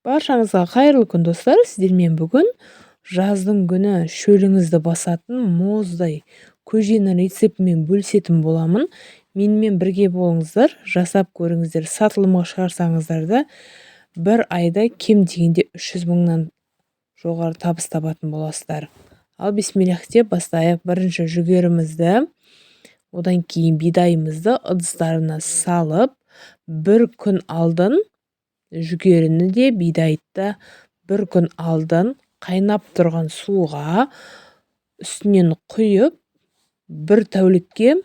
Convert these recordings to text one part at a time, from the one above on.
Баршаңызға қайырлы күн, достар! Сіздермен бүгін жаздың күні шөліңізді басатын мұздай көженің рецептімен бөлісетін боламын. Менімен бірге болыңыздар, жасап көріңіздер, сатылымға шығарсаңыздар да бір айда кем дегенде 300 мыңнан жоғары табыс табатын боласыздар. Ал бисмиллах деп бастайық. Бірінші жүгерімізді, одан кейін бидайымызды ыдыстарына салып, бір күн алдын жүгеріні де бидайды да бір күн алдын қайнап тұрған суға үстінен құйып, бір тәулікке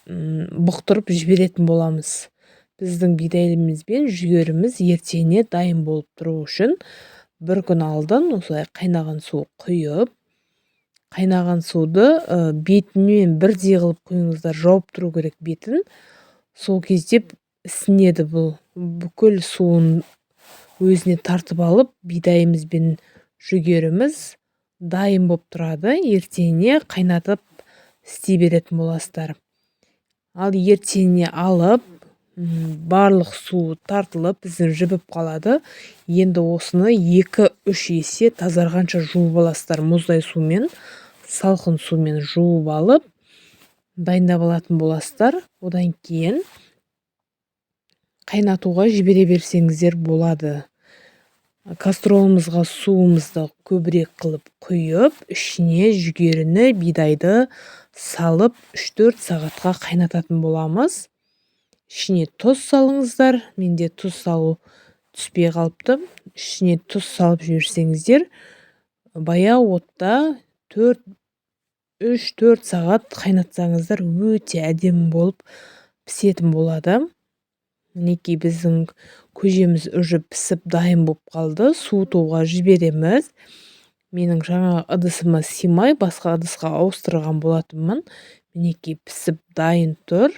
бұқтырып жіберетін боламыз. Біздің бидайымыз бен жүгеріміз ертеңіне дайын болып тұру үшін бір күн алдын осылай қайнаған су құйып, қайнаған суды бетімен бірдей қылып құйыңыздар, жауып тұру керек бетін. Сол кезде ісінеді бұл, бүкіл суын өзіне тартып алып, бидайымыз бен жүгеріміз дайын болып тұрады. Ертеңіне қайнатып істей беретін боласыздар. Ал ертеңіне алып, барлық су тартылып, біздің жібіп қалады. Енді осыны 2-3 есе тазарғанша жуып аласыздар. Мұздай сумен, салқын сумен жуып алып, дайындап алатын боласыздар. Одан кейін қайнатуға жібере берсеңіздер болады. Кастролымызға суымызды көбірек қылып құйып, ішіне жүгеріні, бидайды салып 3-4 сағатқа қайнататын боламыз. Ішіне тұз салыңыздар. Менде тұз салу түспей қалыпты. Ішіне тұз салып жіберсеңіздер, баяу отта 3-4 сағат қайнатсаңыздар, өте әдемі болып пісетін болады. Мінекей, біздің көжеміз уже пісіп дайын болып қалды. Суытуға жібереміз. Менің жаңа ыдысыма сыймай, басқа ыдысқа ауыстырған болатынмын. Мінекей, пісіп дайын тұр.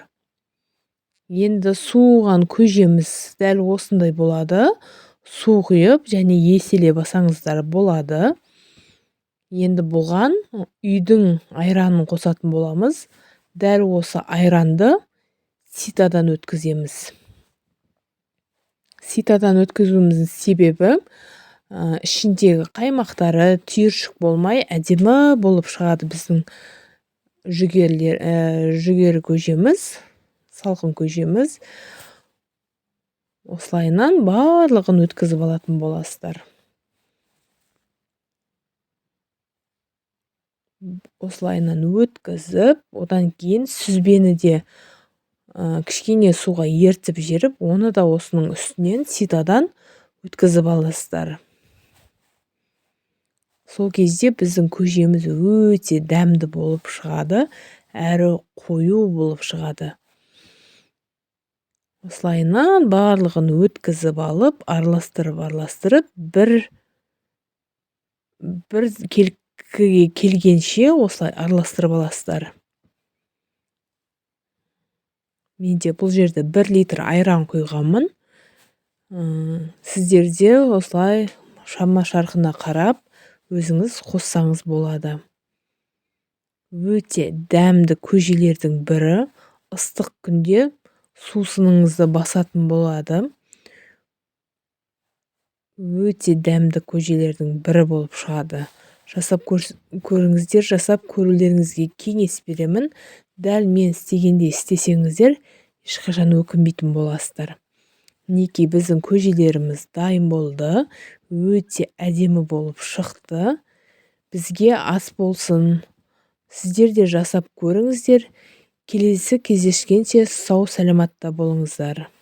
Енді суыған көжеміз дәл осындай болады. Су құйып және еселеп басаңыздар болады. Енді бұған үйдің айранын қосатын боламыз. Дәл осы айранды ситадан өткіземіз. Ситадан өткізуіміздің себебі, ішіндегі қаймақтары түйіршік болмай, әдемі болып шығады біздің жүгері көжеміз, салқын көжеміз. Осылайынан барлығын өткізіп алатын боласыздар. Осылайынан өткізіп, одан кейін сүзбені де кішкене суға ертіп жіберіп, оны да осының үстінен ситадан өткізіп аласыздар. Сол кезде біздің көжеміз өте дәмді болып шығады, әрі қою болып шығады. Осылайынан барлығын өткізіп алып, араластырып, бір келкіге келгенше осылай араластырып аласыздар. Менде бұл жерде 1 литр айран құйғанмын. Сіздерде осылай шама шарқына қарап өзіңіз қоссаңыз болады. Өте дәмді көжелердің бірі. Ыстық күнде сусыныңызды басатын болады. Өте дәмді көжелердің бірі болып шығады. Жасап көріңіздер, жасап көрулеріңізге кеңес беремін. Дәл мен істегендей істесеңіздер, ешқашан өкінбейтін боласыздар. Мінекей, біздің көжелеріміз дайын болды. Өте әдемі болып шықты. Бізге ас болсын. Сіздер де жасап көріңіздер. Келесі кездескенше сау саламатта болыңыздар.